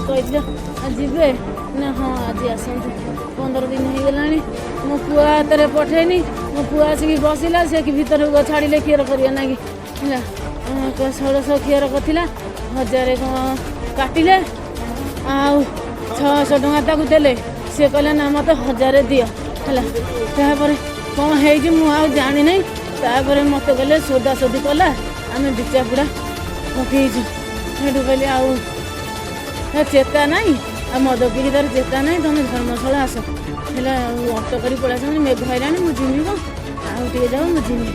କହିଥିଲେ ଯିବେ ନା, ହଁ ଆଜି ଆସନ୍ତୁ। 15 ଦିନ ହେଇଗଲାଣି, ମୋ ପୁଅ ହାତରେ ପଠେଇନି। ମୋ ପୁଅ ଆସିକି ବସିଲା, ସେ କି ଭିତରକୁ ଛାଡ଼ିଲେ ଖିଅର କରିବା ନାଗି। ହେଲା 1600 ଖିଅର କରିଥିଲା, 1000 କ'ଣ କାଟିଲେ ଆଉ 600 ଟଙ୍କା ତାକୁ ଦେଲେ। ସିଏ କହିଲା ନା ମୋତେ 1000 ଦିଅ। ହେଲା ତାପରେ କ'ଣ ହେଇଛି ମୁଁ ଆଉ ଜାଣିନାହିଁ। ତାପରେ ମୋତେ କହିଲେ ସୋଦାସୋଦି କଲା, ଆମେ ବିଚାପୁଡ଼ା ପକେଇଛୁ। ସେଇଠୁ କହିଲି ଆଉ ଚେତା ନାହିଁ, ଆଉ ମଦ ପିଇକି ତାର ଚେତା ନାହିଁ, ତମେ ଧର୍ମଶାଳା ଆସ। ହେଲା ଆଉ ଅଟୋ କରି ପଳେଇ ଆସ, ମେଘ ହେଲାଣି, ମୁଁ ଯିମି କ'ଣ, ଆଉ ଟିକେ ଯାଉ ମୁଁ ଯିମି।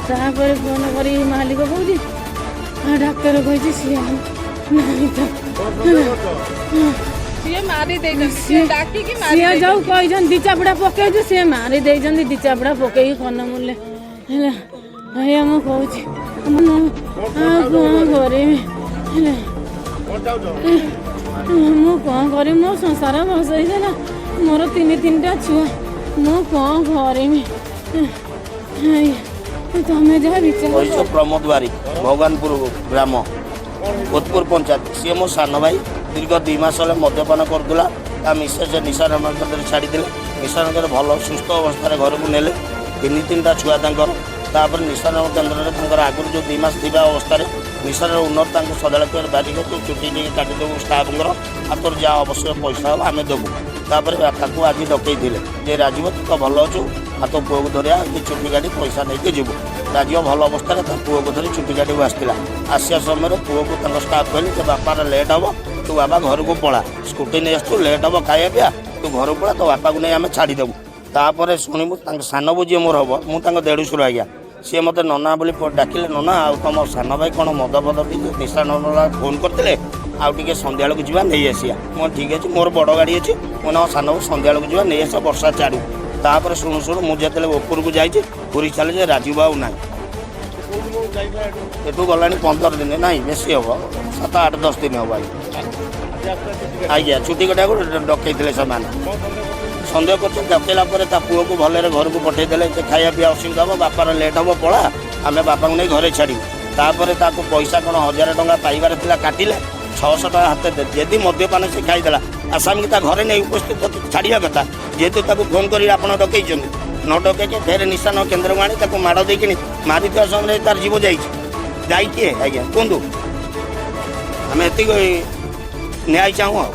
ତାପରେ ଫୋନ କରି ମାଲିକ କହୁଛି ଆଉ ଡାକ୍ତର କହିଛି ସିଏ ଆଉ ନାହିଁ ତ। ସିଏ ମାରି ଦେଇଛନ୍ତି, ସିଏ ଡାକିକି ମାରି ସିଏ ଯୋଉ କହିଛନ୍ତି ଦି ଚାପୁଡ଼ା ପକେଇଛୁ, ସିଏ ମାରି ଦେଇଛନ୍ତି ଦି ଚାପୁଡ଼ା ପକେଇକି କନମୂଲେ। ହେଲା ଆଜ୍ଞା ମୁଁ କହୁଛି, ମୁଁ ଆଉ କ'ଣ କରିବି? ହେଲା ମୁଁ କ'ଣ କରିବି? ମୋ ସଂସାର ଭସେଇ ଦେଲା, ମୋର ତିନି ତିନିଟା ଛୁଆ, ମୁଁ କ'ଣ କରିବି? ତମେ ଯାହା ବିଚାର। କହିଛ ପ୍ରମୋଦ ବାରିକ, ଭଗବାନପୁର ଗ୍ରାମ, କୋତପୁର ପଞ୍ଚାୟତ। ସିଏ ମୋ ସାନ ଭାଇ। ଦୀର୍ଘ 2 ମାସ ହେଲା ମଦ୍ୟପାନ କରୁଥିଲା। ତା ମିସେସ୍ ନିଶା କେନ୍ଦ୍ରରେ ଛାଡ଼ିଦେଲେ। ନିଶା କେନ୍ଦ୍ରରେ ଭଲ ସୁସ୍ଥ ଅବସ୍ଥାରେ ଘରକୁ ନେଲେ। ତିନି ତିନିଟା ଛୁଆ ତାଙ୍କର। ତାପରେ ନିଶା କେନ୍ଦ୍ରରେ ତାଙ୍କର ଆଗରୁ ଯେଉଁ 2 ମାସ ଥିବା ଅବସ୍ଥାରେ ନିଶାର ଉନ୍ନତ ତାଙ୍କୁ ସଦାବେଳେ କହିଲେ, ବାରିକ ତୁ ଚୁଟି ଟିକେ କାଟିଦେବୁ ଷ୍ଟାଫଙ୍କର, ଆଉ ତୋର ଯାହା ଆବଶ୍ୟକ ପଇସା ହେବ ଆମେ ଦେବୁ। ତାପରେ ତାକୁ ଆଜି ଡକେଇଥିଲେ ଯେ ରାଜୀବ ତୁ ତ ଭଲ ଅଛୁ, ଆଉ ତୋ ପୁଅକୁ ଧରିଆ କି ଚୁଟି କାଟି ପଇସା ନେଇକି ଯିବୁ। ରାଜୀବ ଭଲ ଅବସ୍ଥାରେ ତା ପୁଅକୁ ଧରି ଚୁଟି କାଟିକୁ ଆସିଥିଲା। ଆସିବା ସମୟରେ ପୁଅକୁ ତାଙ୍କ ଷ୍ଟାଫ୍ କହିଲେ ଯେ ବାପାର ଲେଟ୍ ହେବ, ତୁ ବାବା ଘରକୁ ପଳା, ସ୍କୁଟି ନେଇ ଆସିଛୁ, ଲେଟ୍ ହେବ ଖାଇବା ପିଇବା, ତୁ ଘରକୁ ପଳା, ତୋ ବାପାକୁ ନେଇ ଆମେ ଛାଡ଼ିଦେବୁ। ତାପରେ ଶୁଣିବୁ ତାଙ୍କ ସାନ ବୋଉ ଯିଏ ମୋର ହେବ, ମୁଁ ତାଙ୍କ ଦେଢ଼ଶୁର ଆଜ୍ଞା, ସିଏ ମୋତେ ନନା ବୋଲି ଡାକିଲେ। ନନା ଆଉ ତମ ସାନ ଭାଇ କ'ଣ ମଦ ଫଦ ପିଇକି ନିଶା ନନା ଫୋନ୍ କରିଥିଲେ, ଆଉ ଟିକେ ସନ୍ଧ୍ୟାବେଳକୁ ଯିବା ନେଇ ଆସିବା। ମୁଁ ଠିକ୍ ଅଛି, ମୋର ବଡ଼ ଗାଡ଼ି ଅଛି। ମୁଁ ନା ସାନ ବୋଉ ସନ୍ଧ୍ୟାବେଳକୁ ଯିବା ନେଇ ଆସିବା, ବର୍ଷା ଛାଡ଼ୁ। ତାପରେ ଶୁଣୁ ଶୁଣୁ ମୁଁ ଯେତେବେଳେ ଉପରକୁ ଯାଇଛି ପୁରୀ ଚାଲେ ଯେ ରାଜୀବ ଆଉ ନାହିଁ। ଏଠୁ ଗଲାଣି 15 ଦିନ ନାଇଁ ବେଶୀ ହେବ, 7 8 10 ଦିନ ହେବ ଆଜ୍ଞା। ଆଜ୍ଞା ଛୁଟି କଟାକୁ ଡକେଇଥିଲେ ସେମାନେ, ସନ୍ଦେହ କରୁଛନ୍ତି। ଡକେଇଲା ପରେ ତା ପୁଅକୁ ଭଲରେ ଘରକୁ ପଠେଇଦେଲେ ଯେ ଖାଇବା ପିଇବା ଅସୁବିଧା ହେବ, ବାପାର ଲେଟ୍ ହେବ, ପଳା, ଆମେ ବାପାଙ୍କୁ ନେଇ ଘରେ ଛାଡ଼ିବୁ। ତାପରେ ତାକୁ ପଇସା କ'ଣ 1000 ଟଙ୍କା ପାଇବାର ଥିଲା, କାଟିଲେ 600 ଟଙ୍କା ହାତେ। ଯଦି ମଦ୍ୟପାନ ସେ ଖାଇଦେଲା, ଆସାମୀକି ତା ଘରେ ନେଇ ଉପସ୍ଥିତ ଛାଡ଼ିବା କଥା। ଯେହେତୁ ତାକୁ ଫୋନ୍ କରି ଆପଣ ଡକେଇଛନ୍ତି, ନ ଡକେଇକି ଫେରେ ନିଶାନ କେନ୍ଦ୍ରକୁ ଆଣି ତାକୁ ମାଡ଼ ଦେଇକିନି ମାରିଥିବା ସମୟରେ ତାର ଜୀବ ଯାଇଛି। ଯାଇ କିଏ ଆଜ୍ଞା କୁହନ୍ତୁ? ଆମେ ଏତିକି ନ୍ୟାୟ ଚାହୁଁ ଆଉ।